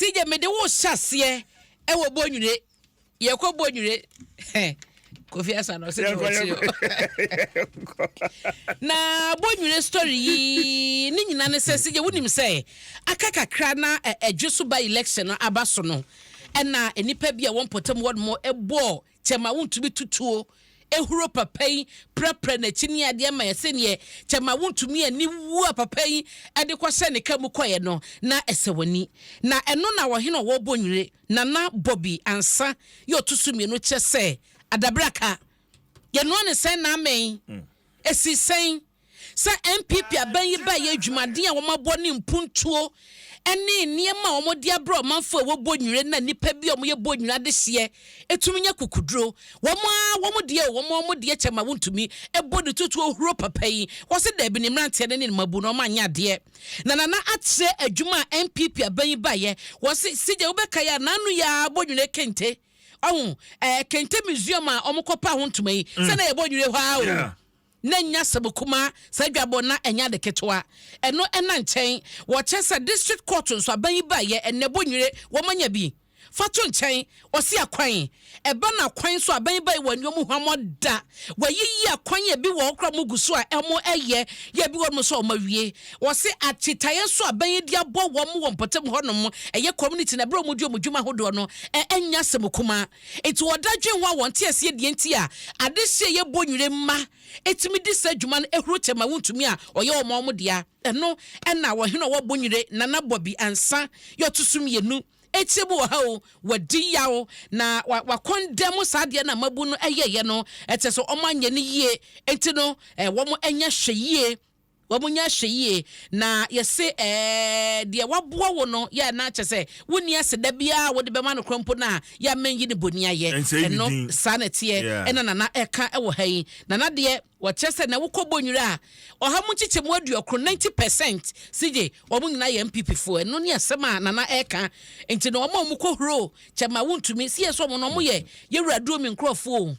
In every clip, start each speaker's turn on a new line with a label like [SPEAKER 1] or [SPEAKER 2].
[SPEAKER 1] CJ, mede wo hyɛ aseɛ ɛwɔ Bonwire. Yɛkɔ Bonwire. Kofi Asa na ɔsɛ ne wɔkyi o. Na Bonwire story yi ne nyina ne sɛ, CJ, wonim sɛ aka kakra na ɛdwe so ba election no aba so no, ɛna nnipa bi a wɔn mpɔtam hɔ nom ɛbɔɔ Chairman Wontumi tutuo ehuro papa yi prɛprɛ n'akyi ne adeɛ ma yɛsɛ neɛ Chairman Wontumi ani wu a papa yi ɛde kɔhyɛ ne ka mu kɔɛ no na ɛsɛ w'ani. Na ɛno na ɔhene ɔwɔ Bonwire, Nana Bobby Ansa, yɛ ɔto so mmienu kyerɛ sɛ adabraka yɛnoa ne sɛn na amɛn esi sɛn sɛ NPP aban yi ba yɛ adwumaden a wɔabɔ ne mpuntuo ne nneɛma a wɔde abrɛ ɔmanfo a ɛwɔ Bonwire na nnipa bi a wɔyɛ Bonwire adehyeɛ etumi nya kukuduro. Wɔn a wɔn deɛ o, wɔn a wɔn deɛ Chairman Wontumi ɛbɔ ne tutuo huro papa yi, wɔsi dɛbi ne mmeranteɛ ne ne mmabu na wɔn anyɛ adeɛ. Na Nana akyerɛ adwuma a NPP aban yi ba yɛ. Wɔsi sigye wobɛka yɛ a n'ano yɛ a Bonwire kente ɔho kente museum a wɔn kɔ pa ho ntoma yi sɛ na yɛ Bonwire hɔ a o. Na nya asɛm kumaa saa dwabɔ na ɛnyɛ ade ketewa. Ɛno ɛna nkyɛn wɔkyɛ sɛ district court nso aban yi baeɛ ɛnɛ Bonwire wɔn anya bi fa to nkyɛn. Ɔsi akwan ɛba na akwan nso aban yi baeɛ wɔ nneɛma hwamɔ da wɔayiyi akwan yɛ bi wɔ hɔ koraa mo gu so a ɛmo ɛyɛ yɛ bi wɔ mo so a wɔn awie. Wɔsi akyitaeɛ nso aban yi de abɔ wɔn wɔ mpɔtam hɔnom ɛyɛ community na ɛberɛ wɔn di wɔn dwuma ahodoɔ no ɛnya asɛm kumaa. Nti wɔda dwen ho a wɔn te aseɛ deɛ nti a adehyeɛ yɛ Bonwire mma etumi di saa adwuma no ehuro Chairman Wontumi a ɔyɛ wɔn wɔn dea. Ɛno ɛna ɔhene ɔwɔ Bonwire, Nana Bobby Ansa, yɛ ɔto so mmienu ekyir mu wɔ ha o, wadi yaw na wakɔndɛm saa adeɛ na mabu no ɛyɛyɛ no ɛkyɛ sɛ wɔn anyɛ no yie. Nti no wɔn anya hwɛ yie, wɔn nya hwɛ yie na yɛse deɛ waboa wo no yɛ na kyɛ sɛ wonni ase da biara wode bɛma no korɔ mpo no a yɛ ama yi ne bɔni ayɛ. Ɛno saa na ɛteɛ. Ɛna Nana ɛka ɛwɔ ha yi. Nana deɛ wɔkyerɛ sɛ na wokɔ Bonwire a 90%, 90%, sigye wɔn nyinaa yɛ NPP foɔ. Ɛno ne asɛm a Nana ɛka. Nti na wɔn a wɔn kɔ huro Chairman Wontumi si yɛ sɛ wɔn no wɔn yɛ yɛwura Duomi nkurɔfoɔ,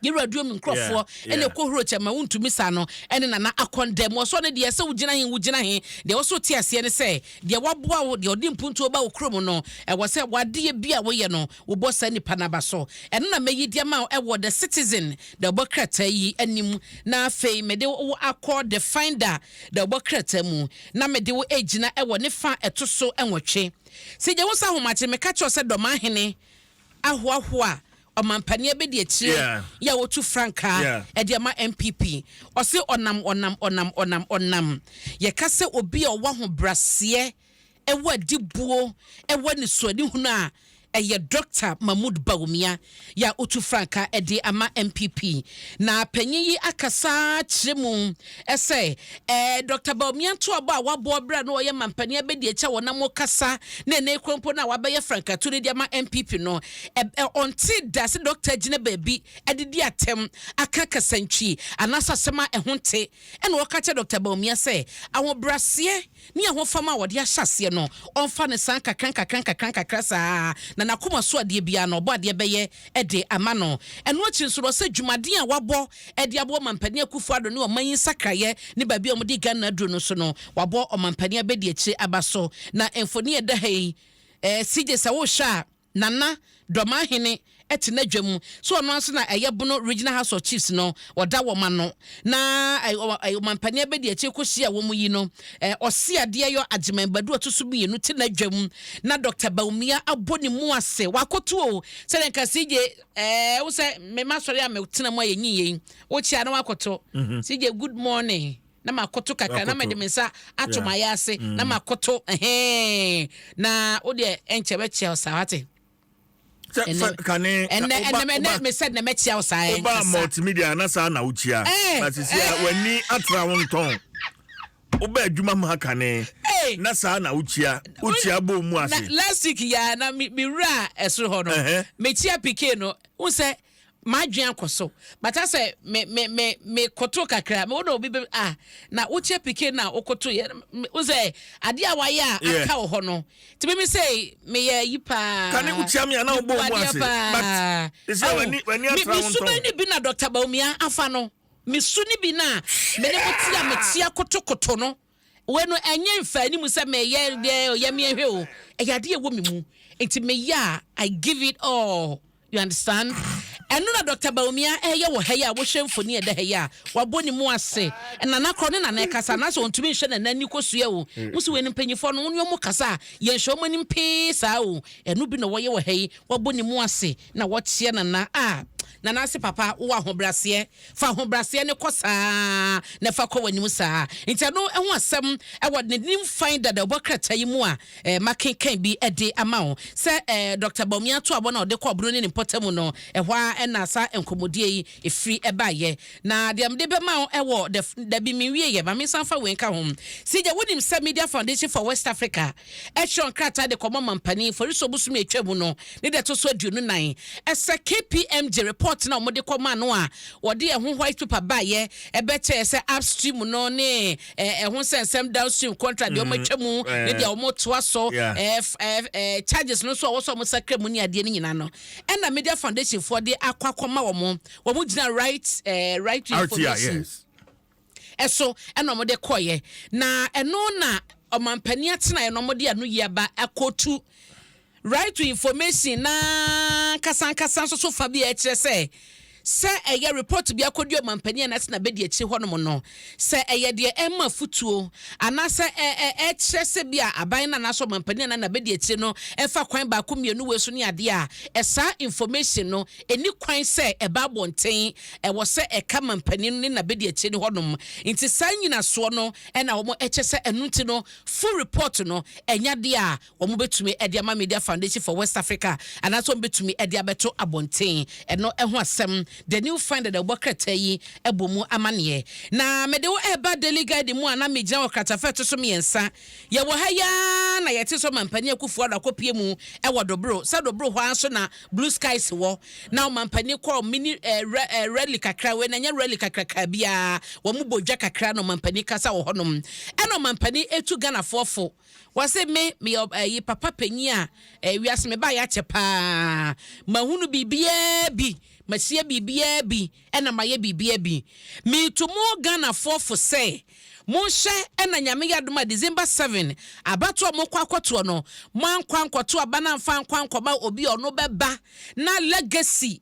[SPEAKER 1] yɛwura Duomi nkurɔfoɔ ɛna ɛkɔ huro Chairman Wontumi saa no. Ɛne Nana akɔndɛm wɔsɔ no deɛ sɛ wogyina he, wogyina he deɛ wɔso te aseɛ ne sɛ deɛ waboa wo, deɛ ɔde mpuntuo ba wo kurom no, ɛwɔ sɛ wadeɛ bi a woyɛ no wobɔ saa nipa n'aba so. Ɛno na mɛyi deɛ ma ɛwɔ The Citizen deɛ ɔbɔ krataa yi anim. Na afei mede wo akɔ The Finder deɛ ɔbɔ krataa mu na mede wo egyina ɛwɔ ne fa ɛto so 8. Sɛ gye wo nsa ahomakye meka kyerɛw sɛ Dɔmahene ahoahoa ɔmampanin bɛdi akyire yɛ a wɔtu frankaa ɛde ama NPP. Ɔse ɔnam ɔnam ɔnam ɔnam ɔnam yɛka sɛ obi a ɔwɔ ahobraseɛ, ɛwɔ adibuo, ɛwɔ nisuadihunu a ɛyɛ Dr. Mahmood Bawumia yɛ a otu frankaa ɛde ama NPP. Na panyin yi akasa kyerɛ mu ɛsɛ Dr. Bawumia ntoabɔ a wabɔ berɛ a na ɔyɛ mampanin abɛdi akyi a wɔnam kasa na ɛnɛ kurompo no a wabɛyɛ frankatu no de ama NPP no, ɔnte da sɛ doctor gyina baabi ɛde di atɛm aka kasantwi anaasɛ asɛm a ɛho nte. Ɛna ɔka kyerɛ Dr. Bawumia sɛ ahobraseɛ ne ahofama a wɔde ahyɛ aseɛ no, ɔmfa ne saa nkakra nkakra nkakra nkakra saa na n'akoma so adeɛ biara no ɔbɔ adeɛ bɛyɛ ɛde ama no. Ɛno akyi nso no, ɔsɛ dwumaden a wabɔ ɛde aboɔ ɔmampanin Akufo Addo ne ɔman yi nsakraeɛ ne baabi a wɔde Ghana aduro no so no, wabɔ ɔmampanin abɛdi akyire aba so. Na mfoni ɛda ha yi, CJ, sɛ wohwɛ a Nana Dɔmahene ɛte n'adwa mu so ɔno nso na ɛyɛ Bono Regional House of Chiefs no ɔda wɔn ano na ɔmampanin abɛdi akyire kɔhyia wɔn yi no, ɔse adeɛ yɔ Agyeman Badu ɔto so mmienu te n'adwa mu na Dr. Bawumia abɔ ne mu ase wakoto o sɛdeɛ nka CJ wo sɛ mema sɔre a metena mu a yɛnyi yɛn wokyia na wakoto. CJ, good morning, na makoto kakra na mede me nsa ato ma yɛ ase na makoto ɛhɛn na wo deɛ ɛnkyɛ bɛkyia wo saa wate.
[SPEAKER 2] Kane
[SPEAKER 1] ɛnɛ ɛnɛ ɛnɛ mesɛ nɛ mɛkyia wo saa.
[SPEAKER 2] Woba multimedia na saa na wokyia na sisi a w'ani atra wo ntɔn. Woba adwuma mu ha kane na saa na wokyia, wokyia bɔ mu ase.
[SPEAKER 1] Last week ya na me wura ɛsoro hɔ no mekyia PK no wo sɛ madwen akɔ so but asɛ me me me me koto kakra me wo na obi bɛ ah na wokyia PK na wokoto yɛ wo sɛ adeɛ a wayɛ a aka wɔ hɔ no nti me sɛ meyɛ yi paa.
[SPEAKER 2] Kane wokyia me a na wobɔ mu ase but ɛsɛ w'ani atra wo
[SPEAKER 1] ntɔn. Me suban ne bi na Dr. Bawumia afa no, me su ne bi na me ne mo tia me tia kotokoto no. Wei no ɛnyɛ mfa anim sɛ meyɛ deɛ ɔyɛ me ahwɛ o. Ɛyɛ adeɛ ɛwɔ me mu. Nti meyɛ a, I give it all. You understand? Ɛno na Doctor Bawumia ɛreyɛ wɔ ha yi a wohwɛ mfoni a ɛda ha yi a, wabɔ ne mu ase. Nana korɔ ne Nana ɛkasa anaasɛ ɔntumi nhwɛ Nana ani kɔsua o. Wo sɛ wei no mpanyinfoɔ no wo ne wɔn kasa a, yɛnhwɛ wɔn anim pee saa o. Ɛno bi na wɔyɛ wɔ ha yi, wabɔ ne mu ase na wɔkyea Nana. Ah, Nana ase papa, wowɔ ahobraseɛ. Fa ahobraseɛ no kɔ saa na fa kɔ w'anim saa. Nti ɛno ho asɛm wɔ ne nim fan dada ɔbɔ krataa yi mu a makenkan bi de ama wo. Sɛ Dɔkta Bawumia to abɔ na ɔde kɔ ɔbono ne ne mpɔtam no, ɛhɔ ara na saa nkɔmmɔdie yi firi baeɛ. Na deɛ mede bɛma wo wɔ the, dabi menwieɛ, ma mensan fa wei nka ho. Sigya, wonim sɛ Media Foundation for West Africa kyerɛw nkrataa de kɔma ɔmampanin Foriso bosome a etwaa mu no ne da ɛto so 24. Ɛsɛ KPMG report no a wɔde kɔmaa no a wɔde ɛho white paper baeɛ ɛbɛkyɛɛ sɛ upstream no ne ɛho nsɛnsɛm downstream contract deɛ wɔatwa mu ne deɛ wɔtoa so charges no nso a wɔsɔ wɔn sakra mu ne adeɛ no nyinaa no ɛna Media Foundation foɔ de akɔ akɔma wɔn. Wɔn gyina right to information. So na wɔde kɔeɛ, na ɛno na ɔmampanin atenaeɛ no wɔde ano yi aba akɔtu right to information na ankasa ankasa nso so fa bi a ɛkyerɛ sɛ sɛ ɛyɛ report bi akɔdi ɔmampanin anaasɛ na bɛdi akyire hɔnom no sɛ ɛyɛ deɛ ɛma afutuo anaasɛ ɛkyerɛ sɛ bi a aban no anaasɛ ɔmampanin anaa na bɛdi akyire no ɛfa kwan baako mmienu wei so ne adeɛ a ɛsaa information no Ɛnni kwan sɛ ɛba abɔnten, ɛwɔ sɛ ɛka mampanin no ne n'abadiakyire no hɔnom. Nti saa nnyinasoɔ no na wɔn kyɛ sɛ ɛno nti no full report no ɛnyɛ adeɛ a wɔn bɛtumi de ama Media Foundation for West Africa anaasɛ wɔn bɛtumi de abɛto abɔnten. Ɛno ho asɛm The New Finder na ɛbɔ krataa yi bɔ mu amaneɛ. Na mede wo ɛreba Daily Guide mu a na megyina wɔ kratafa ɛto so mmiɛnsa. Yɛwɔ ha yi ara na yɛte sɛ ɔmampanin Akufo-Addo akɔpue mu wɔ Dobro. Sɛ Dobro hɔ ara nso na Blue Skies wɔ. Na ɔmampanin kɔɔ mini eh, ra, eh, rally kakra, wei na ɛnyɛ rally kakraka biara. Wɔn bɔ dwa kakra na ɔmampanin kasa wɔ hɔnom. Ɛna ɔmampanin etu Ghanafoɔ fo. Wɔse me, meyɛ ɛyi papa panyin a eh, wiase me baayɛ akyɛ paa. Mahunu biribiara bi, mahyia biribiara bi, ɛna mayɛ biribiara bi. Metu mo Ghanafoɔ fo sɛ, Monhwɛ na Nyame yɛ adom a December 7 abatoɔ a mokɔ akɔtoɔ no, moankɔ ankɔto aba no amfa ankɔ ankɔma obi a ɔno bɛba na legacy,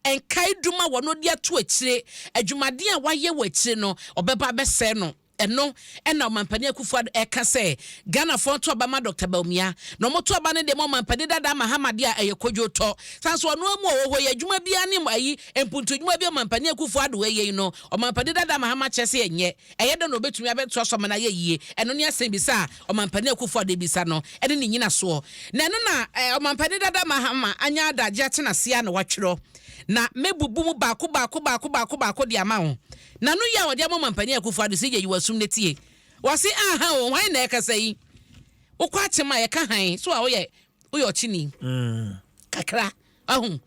[SPEAKER 1] nkaedum a wɔno de ato akyire, adwumaden a wayɛ wɔ akyire no, ɔbɛba abɛsɛe no. Ɛno na Ɔmampanin Akufo Addo ɛka sɛ Ghanafoɔ nto aba ma Dɔkta Bawumia. Na wɔto aba no de ma Ɔmampanin dada Mahama deɛ a ɛyɛ kodwo tɔ. San so ɔno ara mu a ɔwɔ hɔ yi adwuma biara ne ayi mpuntu adwuma bi a Ɔmampanin Akufo Addo ɛyɛ yi no Ɔmampanin dada Mahama kyerɛ sɛ ɛnyɛ. Ɛyɛ dɛn na obetumi abɛtoa so ama no ayɛ yie? Ɛno ne asɛmmisa a Ɔmampanin Akufo-Addo rebisa no ne ne nnyinasoɔ. Na ɛno na Ɔmampanin dada Mahama anya adagye atena ase a na watwerɛ. Na mɛbubu mu baako baako baako baako baako de ama wo. Na no yie a ɔde ama Ɔmampanin Akufo-Addo sɛ yɛ yi w'asom na tie. Wɔse aha o, hwan na ɛrekasa yi? Wokɔ akyem a yɛka hann so a woyɛ woyɛ ɔkyeni kakra. Wahu?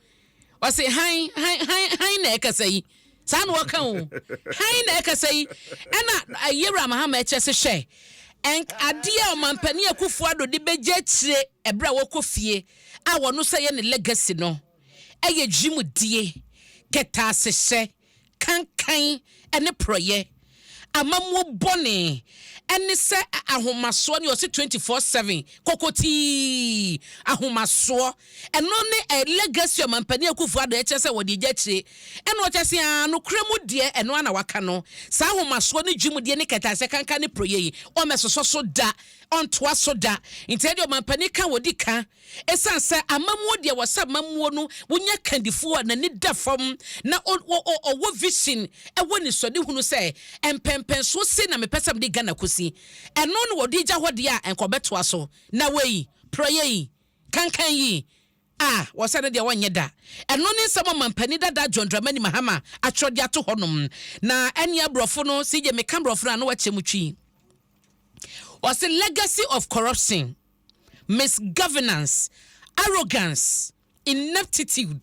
[SPEAKER 1] Ɔse han han han han na ɛkasa yi. Saa na ɔka o. Han na ɛkasa yi. Ɛna Yewura Mahama ɛkyɛ se hwɛ, ɛnk adeɛ a Ɔmampanin Akufo Addo de bɛgya akyire ɛberɛ a wɔkɔ fie a wɔno sɛ yɛ ne legacy no ɛyɛ dwimdie, kɛtɛasehyɛ, kankan ne porɔeɛ, amammuo bɔne ne sɛ ahomasoɔ ne ɔse 24/7 kokotii ahomasoɔ ɛno ne ɛ legacy ɔmampanin Akufo Addo ɛkyerɛ sɛ wɔde agya akyire ɛna ɔkyɛ sɛ aa nokorɛ mu deɛ ɛno ara na waka no saa ahomasoɔ ne dwumdie ne kɛtɛaseɛ kankan ne porɔeɛ yi ɔmmɛsosɔ so da ɔntoa so da nti ɛdeɛ ɔmampanin ka wɔdi ka Esiane sɛ amammuo deɛ wɔ sɛ amammuo no wonya kandifoɔ a n'ani da fam na ɔwɔ vision ɛwɔ anisoadehunu sɛ mpɛnpɛnsoɔ sei na mepɛ sɛ mede Ghana kɔsi ɛno na wɔde gya hɔ deɛ a nka ɔbɛtoa so. Na wei, porɔeɛ yi, kankan yi a wɔ sɛ no deɛ ɔnyɛ da. Ɛno ne nsɛm ɔmampanin dada John Dramani Mahama atwerɛ de ato hɔnom. Na ɛnea aborɔfo no, CJ meka borɔfo no a na wakyɛ mu twi. Ɔse legacy of corruption. misgovernance, arrogance, ineptitude,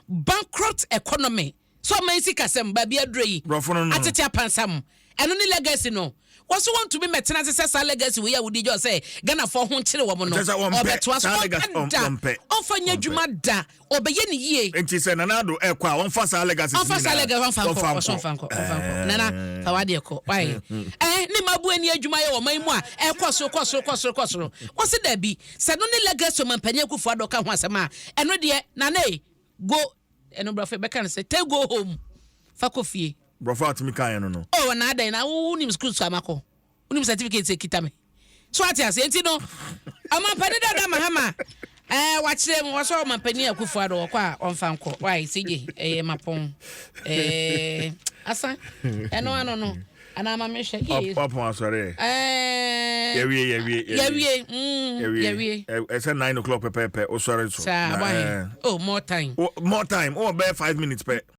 [SPEAKER 1] bankrupt economy, sɛ ɔman sikasɛm baabi aduro yi,
[SPEAKER 2] Borɔfo no no.
[SPEAKER 1] atete apansam. Ɛno ne legacy no. Wɔso wɔntumi mmɛtena ase sɛ saa legacy wei a wodi gya sɛ Ghanafoɔ ho nkyere wɔn no.
[SPEAKER 2] Kyerɛ sɛ wɔmpɛ
[SPEAKER 1] Ɔbɛtoa so.
[SPEAKER 2] saa legacy,
[SPEAKER 1] Ɔmpɛ da.
[SPEAKER 2] wɔmpɛ.
[SPEAKER 1] Ɔmfa nyɛ adwuma da. Ɔbɛyɛ ne yie.
[SPEAKER 2] Nti sɛ Nana Addo ɛkɔ a, wɔmfa saa legacy
[SPEAKER 1] Ɔmfa saa legacy, ɔmfa nkɔ. Ɔso ɔmfa nkɔ. Ɔmfa nkɔ. Nana, fa w'adeɛ kɔ. Why? Ne mmabu ani adwuma yɛ wɔ ɔman mu a ɛkɔ soro, kɔ soro, kɔ soro, kɔ soro. Wɔse dabi. Sɛ no ne legacy ɔmampanin Akufo Addo ka ho asɛm a, ɛno deɛ, Nana e, go, ɛno borɔfo bɛka no sɛ, take go home. Fa kɔ fie.
[SPEAKER 2] Borɔfo a wotumi kaeɛ no.
[SPEAKER 1] Oh, na adɛn na wonim school so amakɔ? Wonim certificate ekita me? So ate ase nti no, ɔmampanin dada Mahama wakyerɛ mu wɔsɛ ɔmampanin Akufo Addo wɔkɔ a ɔmfa nkɔ. Wai CJ ɛyɛ mapɔn asa ɛno ano no anaa ma mehwɛ yie.
[SPEAKER 2] Wapɔn asɔre.
[SPEAKER 1] Yɛwie
[SPEAKER 2] yɛwie.
[SPEAKER 1] Yɛwie yɛwie.
[SPEAKER 2] Ɛsɛ 9 o'clock pɛpɛɛpɛ wosɔre so.
[SPEAKER 1] Saa why? Oh, more time.
[SPEAKER 2] More time. Wɔ bɛyɛ 5 minutes pɛ.